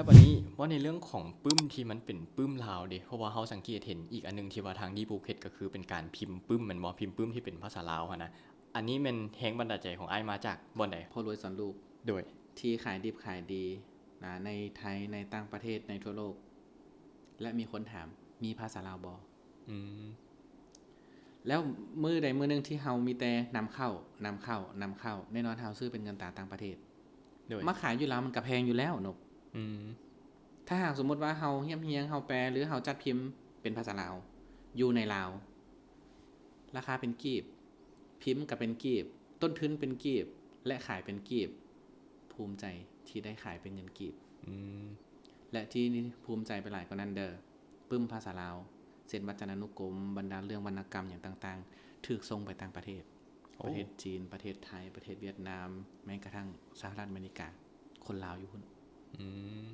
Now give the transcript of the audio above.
ແລ້ວບັດນີ້ເວົ້າໃນເລື່ອງຂອງປຶ້ມທີ່ມັນເປັນປຶ້ມລາວເດ ເພາະວ່າເຮົາສັງເກດເຫັນອີກອັນໜຶ່ງທີ່ວ່າທາງ Deep Blue ເຮັດກໍຄືເປັນການພິມປຶ້ມແມ່ນບໍ່? ພິມປຶ້ມທີ່ເປັນພາສາລາວຫັ້ນນະ. ອັນນີ້ແມ່ນແຮງບັນດານໃຈຂອງອ້າຍມາຈາກບ່ອນໃດ? ພໍ່ລວຍສອນລູກ ໂດຍ ທີ່ຂາຍດິບຂາຍດີນະ ໃນໄທ ໃນຕ່າງປະເທດ ໃນທົ່ວໂລກ ແລະ ມີຄົນຖາມ ມີພາສາລາວບໍ່? ອືມ ແລ້ວມື້ໃດມື້ໜຶ່ງທີ່ເຮົາມີແຕ່ນຳເຂົ້າ ນຳເຂົ້າ ນຳເຂົ້າ ແນ່ນອນເຮົາຊື້ເປັນເງິນຕາຕ່າງປະເທດ ໂດຍ ມາຂາຍຢູ່ລາວມັນກໍແພງຢູ່ແລ້ວນົບ. ອືມ ຖ້າຫາກສົມມຸດວ່າເຮົາຮຽບຮຽງ ເຮົາແປ ຫຼື ເຮົາຈັດພິມເປັນພາສາລາວ ຢູ່ໃນລາວ ລາຄາເປັນກີບ ພິມກໍເປັນກີບ ຕົ້ນທຶນເປັນກີບ ແລະ ຂາຍເປັນກີບ ພູມໃຈທີ່ໄດ້ຂາຍເປັນເງິນກີບ. ອືມ ແລະ ທີ່ພູມໃຈໄປຫຼາຍກວ່ານັ້ນເດີ ປຶ້ມພາສາລາວ ເຊັ່ນ ວັດຈະນານຸກົມ ບັນດາເລື່ອງວັນນະກຳຫຍັງຕ່າງໆ ຖືກສົ່ງໄປຕ່າງປະເທດ ໂອ້ ປະເທດຈີນ ປະເທດໄທ ປະເທດຫວຽດນາມ ແມ້ກະທັ່ງສະຫະລັດອາເມລິກາ ຄົນລາວຢູ່ພຸ້ນ. ອືມ